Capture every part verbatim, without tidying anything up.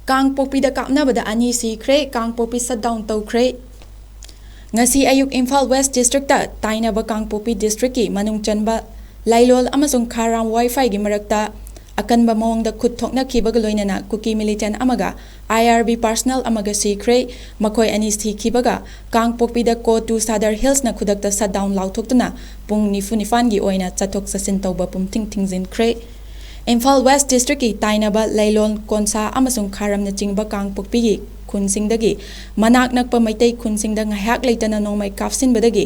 ꯀꯥꯡꯄꯣꯛꯄꯤꯗ ꯀꯥꯞꯅꯕꯗ ꯑꯅꯤ ꯁꯤꯈ꯭ꯔꯦ꯫ ꯀꯥꯡꯄꯣꯛꯄꯤ shutdown ꯇꯧꯈ꯭ꯔꯦ꯫ ꯉꯁꯤ ꯑꯌꯨꯛ ꯏꯝꯐꯥꯜ ꯋꯦꯁ ꯗꯤꯁꯇ꯭ꯔꯤꯛꯇ ꯇꯥꯏꯅꯕ ꯀꯥꯡꯄꯣꯛꯄꯤ ꯗꯤꯁꯇ꯭ꯔꯤꯛꯀꯤ ꯃꯅꯨꯡ ꯆꯟꯕ ꯂꯥꯏꯂꯣꯜ ꯑꯃꯁꯨꯡ ꯈꯥꯔꯥꯝ ꯋꯥꯏꯐꯥꯏꯒꯤ ꯃꯔꯛꯇ ꯑꯀꯟꯕ ꯃꯑꯣꯡꯗ ꯈꯨꯠ ꯊꯣꯛꯅꯈꯤꯕꯒ ꯂꯣꯏꯅꯅ ꯀꯨꯀꯤ ꯃꯤꯂꯤꯇꯦꯟ ꯑꯃꯒ ꯑꯥꯏ ꯑꯥꯔ ꯕꯤ ꯄꯥꯔꯁꯅꯦꯜ ꯑꯃꯒ ꯁꯤꯈ꯭ꯔꯦ꯫ ꯃꯈꯣꯏ ꯑꯅꯤ ꯁꯤꯈꯤꯕꯒ ꯀꯥꯡꯄꯣꯛꯄꯤꯗ ꯀꯣ ꯇꯨ ꯁꯥꯗꯔ ꯍꯤꯜꯁꯅ ꯈꯨꯗꯛꯇ shutdown ꯂꯥꯎꯊꯣꯛꯇꯨꯅ ꯄꯨꯡ ꯅꯤꯐꯨ ꯅꯤꯄꯥꯟꯒꯤ ꯑꯣꯏꯅ ꯆꯠꯊꯣꯛ ꯆꯠꯁꯤꯟ ꯇꯧꯕ ꯄꯨꯝꯊꯤꯡ ꯊꯤꯡꯖꯤꯟꯈ꯭ꯔꯦ꯫ ꯏꯝꯐꯥꯜ ꯋꯦꯁ ꯗꯤꯁꯇ꯭ꯔꯤꯛꯀꯤ ꯇꯥꯏꯅꯕ ꯂꯩꯂꯣꯟ, ꯀꯣꯟꯁꯥ ꯑꯃꯁꯨꯡ ꯈꯥꯔꯝꯅꯆꯤꯡꯕ ꯀꯥꯡꯄꯣꯛꯄꯤꯒꯤ ꯈꯨꯟꯁꯤꯡꯗꯒꯤ ꯃꯅꯥꯛ ꯅꯛꯄ ꯃꯩꯇꯩ ꯈꯨꯟꯁꯤꯡꯗ ꯉꯥꯏꯍꯥꯛ ꯂꯩꯇꯅ ꯅꯣꯡꯃꯩ ꯀꯥꯞꯁꯤꯟꯕꯗꯒꯤ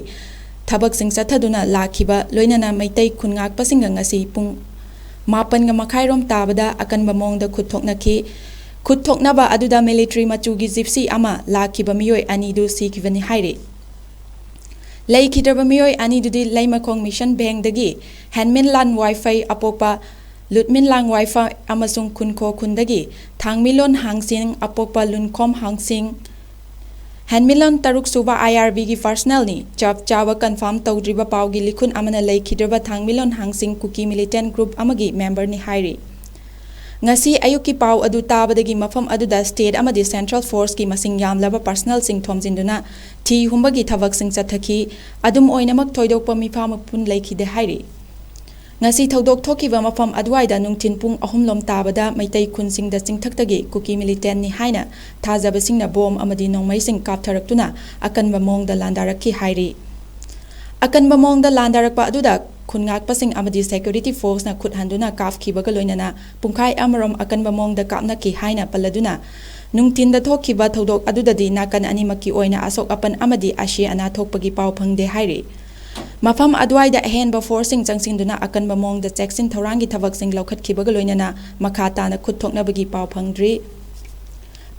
ꯊꯕꯛꯁꯤꯡ ꯆꯠꯊꯗꯨꯅ ꯂꯥꯛꯈꯤꯕ ꯂꯣꯏꯅꯅ ꯃꯩꯇꯩ ꯈꯨꯟ ꯉꯥꯛꯄꯁꯤꯡꯒ ꯉꯁꯤ ꯄꯨꯡ ꯃꯥꯄꯟꯒ ꯃꯈꯥꯏꯔꯣꯝ ꯇꯥꯕꯗ ꯑꯀꯟꯕ ꯃꯑꯣꯡꯗ ꯈꯨꯠ ꯊꯣꯛꯅꯈꯤ꯫ ꯈꯨꯠ ꯊꯣꯛꯅꯕ ꯑꯗꯨꯗ ꯃꯤꯂꯤꯇ꯭ꯔꯤ ꯃꯆꯨꯒꯤ ꯖꯤꯞꯁꯤ ꯑꯃ ꯂꯥꯛꯈꯤꯕ ꯃꯤꯑꯣꯏ ꯑꯅꯤꯗꯨ ꯁꯤꯈꯤꯕꯅꯤ ꯍꯥꯏꯔꯤ꯫ ꯂꯩꯈꯤꯗ꯭ꯔꯕ ꯃꯤꯑꯣꯏ ꯑꯅꯤꯗꯨꯗꯤ ꯂꯩꯃꯈꯣꯡ ꯃꯤꯁꯟ ꯚꯦꯡꯗꯒꯤ ꯍꯦꯟꯃꯤꯟꯂꯥꯟ ꯋꯥꯏꯐꯩ ꯑꯄꯣꯛꯄ ꯂꯨꯠꯃꯤꯟꯂꯥꯡ ꯋꯥꯏꯐꯩ ꯑꯃꯁꯨꯡ ꯈꯨꯟꯈꯣ ꯈꯨꯟꯗꯒꯤ ꯊꯥꯡꯃꯤꯂꯣꯟ ꯍꯥꯡꯁꯤꯡ ꯑꯄꯣꯛꯄ ꯂꯨꯟꯈꯣꯝ ꯍꯥꯡꯁꯤꯡ, ꯍꯦꯟꯃꯤꯂꯣꯟ ꯇꯔꯨꯛ ꯁꯨꯕ ꯑꯥꯏ ꯑꯥꯔ ꯕꯤꯒꯤ ꯄꯥꯔꯁꯅꯦꯜꯅꯤ꯫ ꯆꯞ ꯆꯥꯕ ꯀꯟꯐꯥꯔꯝ ꯇꯧꯗ꯭ꯔꯤꯕ ꯄꯥꯎꯒꯤ ꯂꯤꯈꯨꯟ ꯑꯃꯅ ꯂꯩꯈꯤꯗ꯭ꯔꯕ ꯊꯥꯡꯃꯤꯂꯣꯟ ꯍꯥꯡꯁꯤꯡ ꯀꯨꯀꯤ ꯃꯤꯂꯤꯇꯦꯟ ꯒ꯭ꯔꯨꯞ ꯑꯃꯒꯤ ꯃꯦꯝꯕꯔꯅꯤ ꯍꯥꯏꯔꯤ꯫ ꯉꯁꯤ ꯑꯌꯨꯛꯀꯤ ꯄꯥꯎ ꯑꯗꯨ ꯇꯥꯕꯗꯒꯤ ꯃꯐꯝ ꯑꯗꯨꯗ ꯁ꯭ꯇꯦꯠ ꯑꯃꯗꯤ ꯁꯦꯟꯇ꯭ꯔꯦꯜ ꯐꯣꯔꯁꯀꯤ ꯃꯁꯤꯡ ꯌꯥꯝꯂꯕ ꯄꯥꯔꯁꯅꯦꯜꯁꯤꯡ ꯊꯣꯝꯖꯤꯟꯗꯨꯅ ꯊꯤ ꯍꯨꯝꯕꯒꯤ ꯊꯕꯛꯁꯤꯡ ꯆꯠꯊꯈꯤ꯫ ꯑꯗꯨꯝ ꯑꯣꯏꯅꯃꯛ ꯊꯣꯏꯗꯣꯛꯄ ꯃꯤꯐꯥ ꯃꯄꯨꯟ ꯂꯩꯈꯤꯗꯦ ꯍꯥꯏꯔꯤ꯫ ꯉꯁꯤ ꯊꯧꯗꯣꯛ ꯊꯣꯛꯈꯤꯕ ꯃꯐꯝ ꯑꯗꯨꯋꯥꯏꯗ ꯅꯨꯡꯊꯤꯜ ꯄꯨꯡ ꯑꯍꯨꯝ ꯂꯣꯝ ꯇꯥꯕꯗ ꯃꯩꯇꯩ ꯈꯨꯟꯁꯤꯡꯗ ꯆꯤꯡꯊꯛꯇꯒꯤ ꯀꯨꯀꯤ ꯃꯤꯂꯤꯇꯦꯟꯅꯤ ꯍꯥꯏꯅ ꯊꯥꯖꯕꯁꯤꯡꯅ ꯕꯣꯝ ꯑꯃꯗꯤ ꯅꯣꯡꯃꯩꯁꯤꯡ ꯀꯥꯞꯊꯔꯛꯇꯨꯅ ꯑꯀꯟꯕ ꯃꯑꯣꯡꯗ ꯂꯥꯟꯗꯥꯔꯛꯈꯤ ꯍꯥꯏꯔꯤ꯫ ꯑꯀꯟꯕ ꯃꯑꯣꯡꯗ ꯂꯥꯟꯗꯥꯔꯛꯄ ꯑꯗꯨꯗ ꯈꯨꯟ ꯉꯥꯛꯄꯁꯤꯡ ꯑꯃꯗꯤ ꯁꯦꯀ꯭ꯌꯨꯔꯤꯇꯤ ꯐꯣꯔꯁꯅ ꯈꯨꯠ ꯍꯟꯗꯨꯅ ꯀꯥꯞꯈꯤꯕꯒ ꯂꯣꯏꯅꯅ ꯄꯨꯡꯈꯥꯏ ꯑꯃꯔꯣꯝ ꯑꯀꯟꯕ ꯃꯑꯣꯡꯗ ꯀꯥꯞꯅꯈꯤ ꯍꯥꯏꯅ ꯄꯜꯂꯗꯨꯅ, ꯅꯨꯡꯊꯤꯟꯗ ꯊꯣꯛꯈꯤꯕ ꯊꯧꯗꯣꯛ ꯑꯗꯨꯗꯗꯤ ꯅꯥꯀꯟ ꯑꯅꯤꯃꯛꯀꯤ ꯑꯣꯏꯅ ꯑꯁꯣꯛ ꯑꯄꯟ ꯑꯃꯗꯤ ꯑꯁꯤ ꯑꯅꯥ ꯊꯣꯛꯄꯒꯤ ꯄꯥꯎ ꯐꯪꯗꯦ ꯍꯥꯏꯔꯤ꯫ ꯃꯐꯝ ꯑꯗꯨꯋꯥꯏꯗ ꯑꯍꯦꯟꯕ ꯐꯣꯔꯁꯁꯤꯡ ꯆꯪꯁꯤꯟꯗꯨꯅ ꯑꯀꯟꯕ ꯃꯑꯣꯡꯗ ꯆꯦꯛꯁꯤꯟ ꯊꯧꯔꯥꯡꯒꯤ ꯊꯕꯛꯁꯤꯡ ꯂꯧꯈꯠꯈꯤꯕꯒ ꯂꯣꯏꯅꯅ ꯃꯈꯥ ꯇꯥꯅ ꯈꯨꯠ ꯊꯣꯛꯅꯕꯒꯤ ꯄꯥꯎ ꯐꯪꯗ꯭ꯔꯤ꯫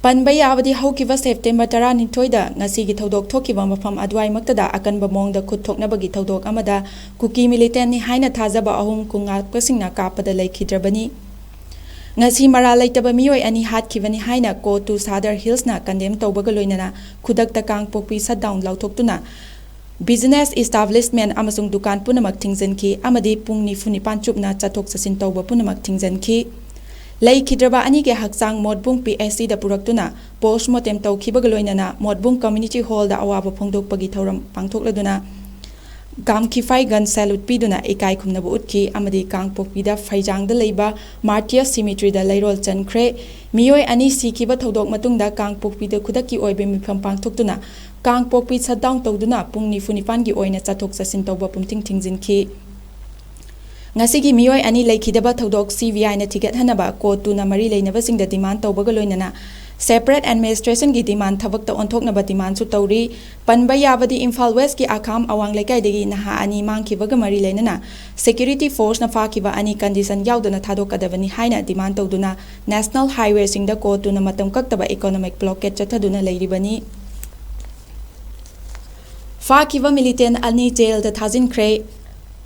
ꯄꯟꯕ ꯌꯥꯕꯗꯤ ꯍꯧꯈꯤꯕ ꯁꯦꯞꯇꯦꯝꯕꯔ ꯇꯔꯥꯅꯤꯊꯣꯏꯗ ꯉꯁꯤꯒꯤ ꯊꯧꯗꯣꯛ ꯊꯣꯛꯈꯤꯕ ꯃꯐꯝ ꯑꯗꯨꯋꯥꯏꯃꯛꯇꯗ ꯑꯀꯟꯕ ꯃꯑꯣꯡꯗ ꯈꯨꯠ ꯊꯣꯛꯅꯕꯒꯤ ꯊꯧꯗꯣꯛ ꯑꯃꯗ ꯀꯨꯀꯤ ꯃꯤꯂꯤꯇꯦꯟꯅꯤ ꯍꯥꯏꯅ ꯊꯥꯖꯕ ꯑꯍꯨꯝ ꯈꯨꯟ ꯉꯥꯛꯄꯁꯤꯡꯅ ꯀꯥꯞꯄꯗ ꯂꯩꯈꯤꯗ꯭ꯔꯕꯅꯤ꯫ ꯉꯁꯤ ꯃꯔꯥꯜ ꯂꯩꯇꯕ ꯃꯤꯑꯣꯏ ꯑꯅꯤ ꯍꯥꯠꯈꯤꯕꯅꯤ ꯍꯥꯏꯅ ꯀꯣ ꯇꯨ ꯁꯥꯗꯔ ꯍꯤꯜꯁꯅ ꯀꯟꯗꯦꯝ ꯇꯧꯕꯒ ꯂꯣꯏꯅꯅ ꯈꯨꯗꯛꯇ ꯀꯥꯡꯄꯣꯛꯄꯤ ꯁꯠꯗꯥꯎꯟ ꯂꯥꯎꯊꯣꯛꯇꯨꯅ ꯕꯤꯖꯤꯅꯦꯁ ꯏꯁꯇꯥꯕ꯭ꯂꯤꯁꯃꯦꯟ ꯑꯃꯁꯨꯡ ꯗꯨꯀꯥꯟ ꯄꯨꯝꯅꯃꯛ ꯊꯤꯡꯖꯤꯟꯈꯤ ꯑꯃꯗꯤ ꯄꯨꯡ ꯅꯤꯐꯨ ꯅꯤꯄꯥꯟ ꯆꯨꯞꯅ ꯆꯠꯊꯣꯛ ꯆꯠꯁꯤꯟ ꯇꯧꯕ ꯄꯨꯝꯅꯃꯛ ꯊꯤꯡꯖꯤꯟꯈꯤ꯫ ꯂꯩꯈꯤꯗ꯭ꯔꯕ ꯑꯅꯤꯒꯤ ꯍꯛꯆꯥꯡ ꯃꯣꯠꯕꯨꯡ ꯄꯤ ꯑꯩꯆ ꯁꯤꯗ ꯄꯨꯔꯛꯇꯨꯅ ꯄꯣꯁꯃꯣꯔꯇꯦꯝ ꯇꯧꯈꯤꯕꯒ ꯂꯣꯏꯅꯅ ꯃꯣꯠꯕꯨꯡ ꯀꯝꯃ꯭ꯌꯨꯅꯤꯇꯤ ꯍꯣꯜꯗ ꯑꯋꯥꯕ ꯐꯣꯡꯗꯣꯛꯄꯒꯤ ꯊꯧꯔꯝ ꯄꯥꯡꯊꯣꯛꯂꯗꯨꯅ ꯒꯥꯝꯈꯤꯐꯥꯏ ꯒꯟ ꯁꯦꯂꯨꯠ ꯄꯤꯗꯨꯅ ꯏꯀꯥꯏ ꯈꯨꯝꯅꯕ ꯎꯠꯈꯤ ꯑꯃꯗꯤ ꯀꯥꯡꯄꯣꯛꯄꯤꯗ ꯐꯩꯖꯥꯡꯗ ꯂꯩꯕ ꯃꯥꯔꯇꯤꯌꯔ ꯁꯤꯃꯤꯇ꯭ꯔꯤꯗ ꯂꯩꯔꯣꯜ ꯆꯟꯈ꯭ꯔꯦ꯫ ꯃꯤꯑꯣꯏ ꯑꯅꯤ ꯁꯤꯈꯤꯕ ꯊꯧꯗꯣꯛ ꯃꯇꯨꯡꯗ ꯀꯥꯡꯄꯣꯛꯄꯤꯗ ꯈꯨꯗꯛꯀꯤ ꯑꯣꯏꯕ ꯃꯤꯐꯝ ꯄꯥꯡꯊꯣꯛꯇꯨꯅ ꯀꯥꯡꯄꯣꯛꯄꯤ ꯁꯠꯗꯥꯎꯟ ꯇꯧꯗꯨꯅ ꯄꯨꯡ ꯅꯤꯐꯨ ꯅꯤꯄꯥꯟꯒꯤ ꯑꯣꯏꯅ ꯆꯠꯊꯣꯛ ꯆꯠꯁꯤꯟ ꯇꯧꯕ ꯄꯨꯡꯊꯤꯡ ꯊꯤꯡꯖꯤꯟꯈꯤ꯫ ꯉꯁꯤꯒꯤ ꯃꯤꯑꯣꯏ ꯑꯅꯤ ꯂꯩꯈꯤꯗꯕ ꯊꯧꯗꯣꯛ ꯁꯤ ꯕꯤ ꯑꯥꯏꯅ ꯊꯤꯒꯠꯍꯟꯅꯕ ꯀꯣꯔꯠꯇꯨꯅ ꯃꯔꯤ ꯂꯩꯅꯕꯁꯤꯡꯗ ꯗꯤꯃꯥꯟ ꯇꯧꯕꯒ ꯂꯣꯏꯅꯅ ꯁꯦꯄꯔꯦꯠ ꯑꯦꯗꯃꯤꯅꯤꯁꯇ꯭ꯔꯦꯁꯟꯒꯤ ꯗꯤꯃꯥꯟ ꯊꯕꯛꯇ ꯑꯣꯟꯊꯣꯛꯅꯕ ꯗꯤꯃꯥꯟꯁꯨ ꯇꯧꯔꯤ꯫ ꯄꯟꯕ ꯌꯥꯕꯗꯤ ꯏꯝꯐꯥꯜ ꯋꯦꯁꯀꯤ ꯑꯈꯥꯝ ꯑꯋꯥꯡ ꯂꯩꯀꯥꯏꯗꯒꯤ ꯅꯍꯥ ꯑꯅꯤ ꯃꯥꯡꯈꯤꯕꯒ ꯃꯔꯤ ꯂꯩꯅꯅ ꯁꯦꯀ꯭ꯌꯨꯔꯤꯇꯤ ꯐꯣꯔꯁꯅ ꯐꯥꯈꯤꯕ ꯑꯅꯤ ꯀꯟꯗꯤꯁꯟ ꯌꯥꯎꯗꯅ ꯊꯥꯗꯣꯛꯀꯗꯕꯅꯤ ꯍꯥꯏꯅ ꯗꯤꯃꯥꯟ ꯇꯧꯗꯨꯅ ꯅꯦꯁꯅꯦꯜ ꯍꯥꯏꯋꯦꯁꯤꯡꯗ ꯀꯣꯔꯠꯇꯨꯅ ꯃꯇꯝ ꯀꯛꯇꯕ ꯏꯀꯣꯅꯣꯃꯤꯛ ꯕ꯭ꯂꯣꯀꯦꯠ ꯆꯠꯊꯗꯨꯅ ꯂꯩꯔꯤꯕꯅꯤ꯫ ꯐꯥꯈꯤꯕ ꯃꯤꯂꯤꯇꯦꯟ ꯑꯅꯤ ꯖꯦꯜꯗ ꯊꯥꯖꯤꯟꯈ꯭ꯔꯦ꯫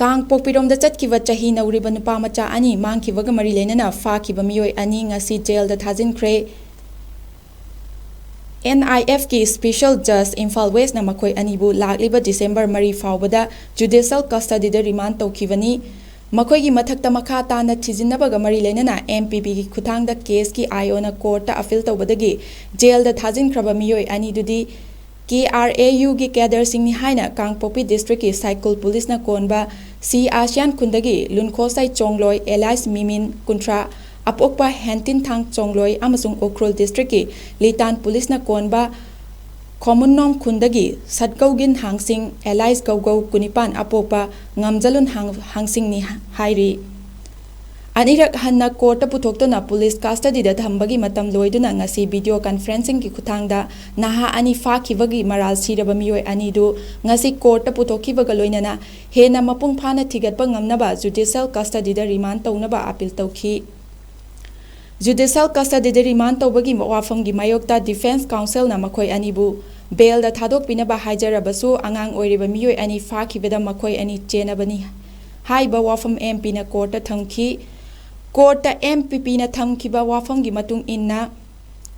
ꯀꯥꯡꯄꯣꯛꯄꯤꯔꯣꯝꯗ ꯆꯠꯈꯤꯕ ꯆꯍꯤ ꯅꯧꯔꯤꯕ ꯅꯨꯄꯥ ꯃꯆꯥ ꯑꯅꯤ ꯃꯥꯡꯈꯤꯕꯒ ꯃꯔꯤ ꯂꯩꯅꯅ ꯐꯥꯈꯤꯕ ꯃꯤꯑꯣꯏ ꯑꯅꯤ ꯉꯁꯤ ꯖꯦꯜꯗ ꯊꯥꯖꯤꯟꯈ꯭ꯔꯦ꯫ ꯑꯦꯟ ꯑꯥꯏ ꯑꯦꯐꯀꯤ ꯁ꯭ꯄꯦꯁꯦꯜ ꯖꯖ ꯏꯝꯐꯥꯜ ꯋꯦꯁꯅ ꯃꯈꯣꯏ ꯑꯅꯤꯕꯨ ꯂꯥꯛꯂꯤꯕ ꯗꯤꯁꯦꯝꯕꯔ ꯃꯔꯤ ꯐꯥꯎꯕꯗ ꯖꯨꯗꯤꯁꯤꯌꯦꯜ ꯀꯁꯇꯗꯤꯗ ꯔꯤꯃꯥꯟ ꯇꯧꯈꯤꯕꯅꯤ꯫ ꯃꯈꯣꯏꯒꯤ ꯃꯊꯛꯇ ꯃꯈꯥ ꯇꯥꯅ ꯊꯤꯖꯤꯟꯅꯕꯒ ꯃꯔꯤ ꯂꯩꯅꯅ ꯑꯦꯝ ꯄꯤ ꯄꯤꯒꯤ ꯈꯨꯠꯊꯥꯡꯗ ꯀꯦꯁꯀꯤ ꯑꯥꯏ ꯑꯣꯅ ꯀꯣꯔꯠꯇ ꯑꯄꯤꯜ ꯇꯧꯕꯗꯒꯤ ꯖꯦꯜꯗ ꯊꯥꯖꯤꯟꯈ꯭ꯔꯕ ꯃꯤꯑꯣꯏ ꯑꯅꯤꯗꯨꯗꯤ ꯀꯦ ꯑꯥꯔ ꯑꯦ ꯌꯨꯒꯤ ꯀꯦꯗꯔꯁꯤꯡꯅꯤ ꯍꯥꯏꯅ ꯀꯥꯡꯄꯣꯛꯄꯤ ꯗꯤꯁꯇ꯭ꯔꯤꯛꯀꯤ ꯁꯥꯏꯀꯨꯜ ꯄꯨꯂꯤꯁꯅ ꯀꯣꯟꯕ ꯁꯤ ꯑꯁꯤꯌꯥꯟ ꯈꯨꯟꯗꯒꯤ ꯂꯨꯟꯈꯣꯁꯥꯏ ꯆꯣꯡꯂꯣꯏ ꯑꯦꯂꯥꯏꯁ ꯃꯤꯃꯤꯟ ꯀꯨꯟꯊ꯭ꯔꯥ, ꯑꯄꯣꯛꯄ ꯍꯦꯟꯇꯤꯟꯊꯥꯡ ꯆꯣꯡꯂꯣꯏ ꯑꯃꯁꯨꯡ ꯎꯈ꯭ꯔꯨꯜ ꯗꯤꯁꯇ꯭ꯔꯤꯛꯀꯤ ꯂꯤꯇꯥꯟ ꯄꯨꯂꯤꯁꯅ ꯀꯣꯟꯕ ꯈꯣꯃꯨꯟꯅꯣꯝ ꯈꯨꯟꯗꯒꯤ ꯁꯠꯒꯧꯒꯤꯟ ꯍꯥꯡꯁꯤꯡ ꯑꯦꯂꯥꯏꯁ ꯒꯧꯒꯧ ꯀꯨꯟꯅꯤꯄꯥꯟ ꯑꯄꯣꯛꯄ ꯉꯝꯖꯂꯨꯟ ꯍꯥꯡ-, ꯍꯥꯡꯁꯤꯡꯅꯤ ꯍꯥꯏꯔꯤ꯫ ꯑꯅꯤꯔꯛ ꯍꯟꯅ ꯀꯣꯔꯠꯇ ꯄꯨꯊꯣꯛꯇꯨꯅ ꯄꯨꯂꯤꯁ ꯀꯁꯇꯗꯤꯗ ꯊꯝꯕꯒꯤ ꯃꯇꯝ ꯂꯣꯏꯗꯨꯅ ꯉꯁꯤ ꯚꯤꯗꯤꯑꯣ ꯀꯟꯐꯔꯦꯟꯁꯤꯡꯒꯤ ꯈꯨꯠꯊꯥꯡꯗ ꯅꯍꯥ ꯑꯅꯤ ꯐꯥꯈꯤꯕꯒꯤ ꯃꯔꯥꯜ ꯁꯤꯔꯕ ꯃꯤꯑꯣꯏ ꯑꯅꯤꯗꯨ ꯉꯁꯤ ꯀꯣꯔꯠꯇ ꯄꯨꯊꯣꯛꯈꯤꯕꯒ ꯂꯣꯏꯅꯅ ꯍꯦꯟꯅ ꯃꯄꯨꯡ ꯐꯥꯅ ꯊꯤꯒꯠꯄ ꯉꯝꯅꯕ ꯖꯨꯗꯤꯁꯤꯌꯦꯜ ꯀꯁꯇꯗꯤꯗ ꯔꯤꯃꯥꯟ ꯇꯧꯅꯕ ꯑꯄꯤꯜ ꯇꯧꯈꯤ꯫ ꯖꯨꯗꯤꯁꯤꯌꯦꯜ ꯀꯁꯇꯗꯤꯗ ꯔꯤꯃꯥꯟ ꯇꯧꯕꯒꯤ ꯋꯥꯐꯝꯒꯤ ꯃꯥꯌꯣꯛꯇ ꯗꯤꯐꯦꯟꯁ ꯀꯥꯎꯟꯁꯤꯜꯅ ꯃꯈꯣꯏ ꯑꯅꯤꯕꯨ ꯕꯦꯜꯗ ꯊꯥꯗꯣꯛꯄꯤꯅꯕ ꯍꯥꯏꯖꯔꯕꯁꯨ ꯑꯉꯥꯡ ꯑꯣꯏꯔꯤꯕ ꯃꯤꯑꯣꯏ ꯑꯅꯤ ꯐꯥꯈꯤꯕꯗ ꯃꯈꯣꯏ ꯑꯅꯤ ꯆꯦꯟꯅꯕꯅꯤ ꯍꯥꯏꯕ ꯋꯥꯐꯝ ꯑꯦꯝ ꯄꯤꯅ ꯀꯣꯔꯠꯇ ꯊꯝꯈꯤ꯫ ꯀꯣꯔꯠꯇ ꯑꯦꯝ ꯄꯤ ꯄꯤꯅ ꯊꯝꯈꯤꯕ ꯋꯥꯐꯝꯒꯤ ꯃꯇꯨꯡ ꯏꯟꯅ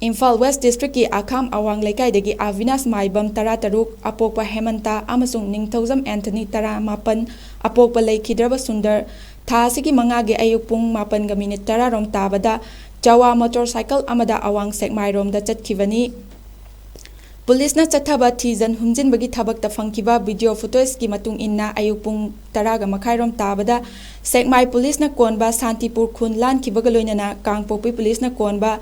ꯏꯝꯐꯥꯜ ꯋꯦꯁ ꯗꯤꯁꯇ꯭ꯔꯤꯛꯀꯤ ꯑꯈꯥꯝ ꯑꯋꯥꯡ ꯂꯩꯀꯥꯏꯗꯒꯤ ꯑꯕꯤꯅꯥꯁ ꯃꯥꯏꯕꯝ ꯇꯔꯥꯇꯔꯨꯛ, ꯑꯄꯣꯛꯄ ꯍꯦꯃꯟꯇ ꯑꯃꯁꯨꯡ ꯅꯤꯡꯊꯧꯖꯝ ꯑꯦꯟꯊꯅꯤ ꯇꯔꯥꯃꯥꯄꯟ, ꯑꯄꯣꯛꯄ ꯂꯩꯈꯤꯗ꯭ꯔꯕ ꯁꯨꯟꯗꯔ ꯊꯥ ꯑꯁꯤꯒꯤ ꯃꯉꯥꯒꯤ ꯑꯌꯨꯛ ꯄꯨꯡ ꯃꯥꯄꯟꯒ ꯃꯤꯅꯤꯠ ꯇꯔꯥ ꯔꯣꯝ ꯇꯥꯕꯗ ꯆꯋꯥ ꯃꯣꯇꯣꯔ ꯁꯥꯏꯀꯜ ꯑꯃꯗ ꯑꯋꯥꯡ ꯁꯦꯛꯃꯥꯏꯔꯣꯝꯗ ꯆꯠꯈꯤꯕꯅꯤ꯫ ꯄꯨꯂꯤꯁꯅ ꯆꯠꯊꯕ ꯊꯤꯖꯟ ꯍꯨꯝꯖꯤꯟꯕꯒꯤ ꯊꯕꯛꯇ ꯐꯪꯈꯤꯕ ꯚꯤꯗꯤꯑꯣ ꯐꯨꯇꯦꯖꯀꯤ ꯃꯇꯨꯡ ꯏꯟꯅ, ꯑꯌꯨꯛ ꯄꯨꯡ ꯇꯔꯥꯒ ꯃꯈꯥꯏꯔꯣꯝ ꯇꯥꯕꯗ ꯁꯦꯛꯃꯥꯏ ꯄꯨꯂꯤꯁꯅ ꯀꯣꯟꯕ ꯁꯥꯟꯇꯤꯄꯨꯔ ꯈꯨꯟ ꯂꯥꯟꯈꯤꯕꯒ ꯂꯣꯏꯅꯅ ꯀꯥꯡꯄꯣꯛꯄꯤ ꯄꯨꯂꯤꯁꯅ ꯀꯣꯟꯕ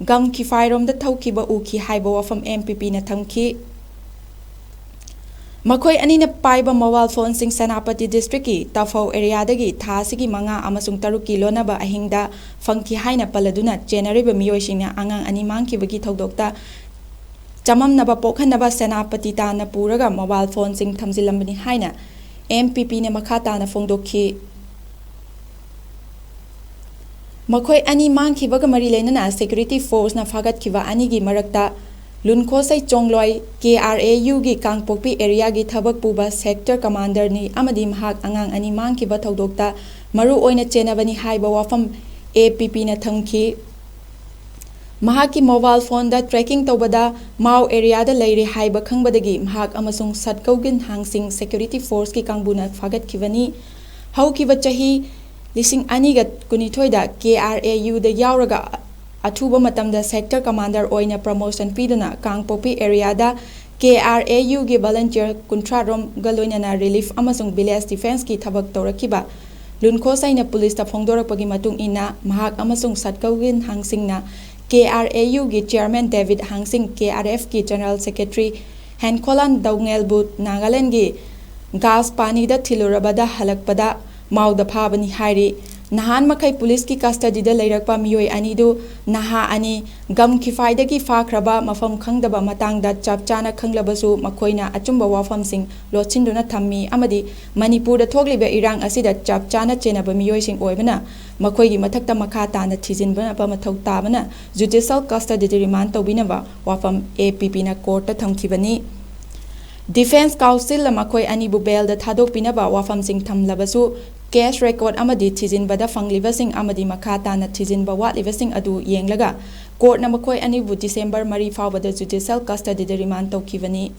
ꯒꯝ ꯈꯤꯐꯥꯏꯔꯣꯝꯗ ꯊꯧꯈꯤꯕ ꯎꯈꯤ ꯍꯥꯏꯕ ꯋꯥꯐꯝ ꯑꯦꯝ ꯄꯤ ꯄꯤꯅ ꯊꯝꯈꯤ꯫ ꯃꯈꯣꯏ ꯑꯅꯤꯅ ꯄꯥꯏꯕ ꯃꯣꯕꯥꯏꯜ ꯐꯣꯟꯁꯤꯡ ꯁꯦꯅꯥꯄꯇꯤ ꯗꯤꯁꯇ꯭ꯔꯤꯛꯀꯤ ꯇꯥꯐꯧ ꯑꯦꯔꯤꯌꯥꯗꯒꯤ ꯊꯥ ꯑꯁꯤꯒꯤ ꯃꯉꯥ ꯑꯃꯁꯨꯡ ꯇꯔꯨꯛꯀꯤ ꯂꯣꯟꯅꯕ ꯑꯍꯤꯡꯗ ꯐꯪꯈꯤ ꯍꯥꯏꯅ ꯄꯜꯂꯗꯨꯅ ꯆꯦꯟꯅꯔꯤꯕ ꯃꯤꯑꯣꯏꯁꯤꯡꯅ ꯑꯉꯥꯡ ꯑꯅꯤ ꯃꯥꯡꯈꯤꯕꯒꯤ ꯊꯧꯗꯣꯛꯇ ꯆꯃꯝꯅꯕ ꯄꯣꯛꯍꯟꯅꯕ ꯁꯦꯅꯥꯄꯇꯤ ꯇꯥꯟꯅ ꯄꯨꯔꯒ ꯃꯣꯕꯥꯏꯜ ꯐꯣꯟꯁꯤꯡ ꯊꯝꯖꯤꯜꯂꯝꯕꯅꯤ ꯍꯥꯏꯅ ꯑꯦꯝ ꯄꯤ ꯄꯤꯅ ꯃꯈꯥ ꯇꯥꯅ ꯐꯣꯡꯗꯣꯛꯈꯤ꯫ ꯃꯈꯣꯏ ꯑꯅꯤ ꯃꯥꯡꯈꯤꯕꯒ ꯃꯔꯤ ꯂꯩꯅꯅ ꯁꯦꯀ꯭ꯌꯨꯔꯤꯇꯤ ꯐꯣꯔꯁꯅ ꯐꯥꯒꯠꯈꯤꯕ ꯑꯅꯤꯒꯤ ꯃꯔꯛꯇ ꯂꯨꯟꯈꯣꯁꯩ ꯆꯣꯡꯂꯣꯏ, ꯀꯦ ꯑꯥꯔ ꯑꯦ ꯌꯨꯒꯤ ꯀꯥꯡꯄꯣꯛꯄꯤ ꯑꯦꯔꯤꯌꯥꯒꯤ ꯊꯕꯛ ꯄꯨꯕ ꯁꯦꯛꯇꯔ ꯀꯃꯥꯟꯗꯔꯅꯤ ꯑꯃꯗꯤ ꯃꯍꯥꯛ ꯑꯉꯥꯡ ꯑꯅꯤ ꯃꯥꯡꯈꯤꯕ ꯊꯧꯗꯣꯛꯇ ꯃꯔꯨ ꯑꯣꯏꯅ ꯆꯦꯟꯅꯕꯅꯤ ꯍꯥꯏꯕ ꯋꯥꯐꯝ ꯑꯦ ꯄꯤ ꯄꯤꯅ ꯊꯝꯈꯤ꯫ ꯃꯍꯥꯛꯀꯤ ꯃꯣꯕꯥꯏꯜ ꯐꯣꯟꯗ ꯇ꯭ꯔꯦꯀꯤꯡ ꯇꯧꯕꯗ ꯃꯥꯎ ꯑꯦꯔꯤꯌꯥꯗ ꯂꯩꯔꯦ ꯍꯥꯏꯕ ꯈꯪꯕꯗꯒꯤ ꯃꯍꯥꯛ ꯑꯃꯁꯨꯡ ꯁꯠꯀꯧꯒꯤꯟ ꯍꯥꯡꯁꯤꯡ ꯁꯦꯀ꯭ꯌꯨꯔꯤꯇꯤ ꯐꯣꯔꯁꯀꯤ ꯀꯥꯡꯕꯨꯅ ꯐꯥꯒꯠꯈꯤꯕꯅꯤ꯫ ꯍꯧꯈꯤꯕ ꯆꯍꯤ ꯂꯤꯁꯤꯡ ꯑꯅꯤꯒ ꯀꯨꯟꯅꯤꯊꯣꯏꯗ ꯀꯦ ꯑꯥꯔ ꯑꯦ ꯌꯨꯗ ꯌꯥꯎꯔꯒ ꯑꯊꯨꯕ ꯃꯇꯝꯗ ꯁꯦꯛꯇꯔ ꯀꯃꯥꯟꯗꯔ ꯑꯣꯏꯅ ꯄ꯭ꯔꯃꯣꯁꯟ ꯄꯤꯗꯨꯅ ꯀꯥꯡꯄꯣꯛꯄꯤ ꯑꯦꯔꯤꯌꯥꯗ ꯀꯦ ꯑꯥꯔ ꯑꯦ ꯌꯨꯒꯤ ꯚꯣꯂꯨꯟꯇꯤꯌꯔ ꯀꯨꯟꯊ꯭ꯔꯥ ꯔꯣꯝꯒ ꯂꯣꯏꯅꯅ ꯔꯤꯂꯤꯐ ꯑꯃꯁꯨꯡ ꯚꯤꯂꯦꯖ ꯗꯤꯐꯦꯟꯁꯀꯤ ꯊꯕꯛ ꯇꯧꯔꯛꯈꯤꯕ ꯂꯨꯟꯈꯣꯁꯩꯅ ꯄꯨꯂꯤꯁꯇ ꯐꯣꯡꯗꯣꯔꯛꯄꯒꯤ ꯃꯇꯨꯡ ꯏꯟꯅ, ꯃꯍꯥꯛ ꯑꯃꯁꯨꯡ ꯁꯠꯀꯧꯒꯤꯟ ꯍꯥꯡꯁꯤꯡꯅ ꯀꯦ ꯑꯥꯔ ꯑꯦ ꯌꯨꯒꯤ ꯆꯤꯌꯔꯃꯦꯟ ꯗꯦꯕꯤꯠ ꯍꯥꯡꯁꯤꯡ, ꯀꯦ ꯑꯥꯔ ꯑꯦꯐꯀꯤ ꯖꯦꯅꯔꯦꯜ ꯁꯦꯀ꯭ꯔꯦꯇꯔꯤ ꯍꯦꯟꯈꯣꯂꯥꯟ ꯗꯧꯉꯦꯜꯕꯨ ꯅꯥꯒꯥꯂꯦꯟꯗꯒꯤ ꯒꯥꯁ ꯄꯥꯅꯤꯗ ꯊꯤꯜꯂꯨꯔꯕꯗ ꯍꯜꯂꯛꯄꯗ ꯃꯥꯎꯗ ꯐꯥꯕꯅꯤ ꯍꯥꯏꯔꯤ꯫ ꯅꯍꯥꯟ ꯃꯈꯩ ꯄꯨꯂꯤꯁꯀꯤ ꯀꯁꯇꯗꯤꯗ ꯂꯩꯔꯛꯄ ꯃꯤꯑꯣꯏ ꯑꯅꯤꯗꯨ ꯅꯍꯥ ꯑꯅꯤ ꯒꯝ ꯈꯤꯐꯥꯏꯗꯒꯤ ꯐꯥꯈ꯭ꯔꯕ ꯃꯐꯝ ꯈꯪꯗꯕ ꯃꯇꯥꯡꯗ ꯆꯞ ꯆꯥꯅ ꯈꯪꯂꯕꯁꯨ, ꯃꯈꯣꯏꯅ ꯑꯆꯨꯝꯕ ꯋꯥꯐꯝꯁꯤꯡ ꯂꯣꯠꯁꯤꯟꯗꯨꯅ ꯊꯝꯃꯤ ꯑꯃꯗꯤ ꯃꯅꯤꯄꯨꯔꯗ ꯊꯣꯛꯂꯤꯕ ꯏꯔꯥꯡ ꯑꯁꯤꯗ ꯆꯞ ꯆꯥꯅ ꯆꯦꯟꯅꯕ ꯃꯤꯑꯣꯏꯁꯤꯡ ꯑꯣꯏꯕꯅ, ꯃꯈꯣꯏꯒꯤ ꯃꯊꯛꯇ ꯃꯈꯥ ꯇꯥꯅ ꯊꯤꯖꯤꯟꯕ ꯃꯊꯧ ꯇꯥꯕꯅ ꯖꯨꯗꯤꯁꯤꯌꯦꯜ ꯀꯁꯇꯗꯤꯗ ꯔꯤꯃꯥꯟ ꯇꯧꯕꯤꯅꯕ ꯋꯥꯐꯝ ꯑꯦ ꯄꯤ ꯄꯤꯅ ꯀꯣꯔꯠꯇ ꯊꯝꯈꯤꯕꯅꯤ꯫ ꯗꯤꯐꯦꯟꯁ ꯀꯥꯎꯟꯁꯤꯜꯅ ꯃꯈꯣꯏ ꯑꯅꯤꯕꯨ ꯕꯦꯜꯗ ꯊꯥꯗꯣꯛꯄꯤꯅꯕ ꯋꯥꯐꯝꯁꯤꯡ ꯊꯝꯂꯕꯁꯨ, ꯀꯦꯁ ꯔꯦꯀꯣꯔꯗ ꯑꯃꯗꯤ ꯊꯤꯖꯤꯟꯕꯗ ꯐꯪꯂꯤꯕꯁꯤꯡ ꯑꯃꯗꯤ ꯃꯈꯥ ꯇꯥꯅ ꯊꯤꯖꯤꯟꯕ ꯋꯥꯠꯂꯤꯕꯁꯤꯡ ꯑꯗꯨ ꯌꯦꯡꯂꯒ, ꯀꯣꯔꯠꯅ ꯃꯈꯣꯏ ꯑꯅꯤꯕꯨ ꯗꯤꯁꯦꯝꯕꯔ ꯃꯔꯤ ꯐꯥꯎꯕꯗ ꯖꯨꯗꯤꯁꯤꯌꯦꯜ ꯀꯁꯇꯗꯤꯗ ꯔꯤꯃꯥꯟ ꯇꯧꯈꯤꯕꯅꯤ꯫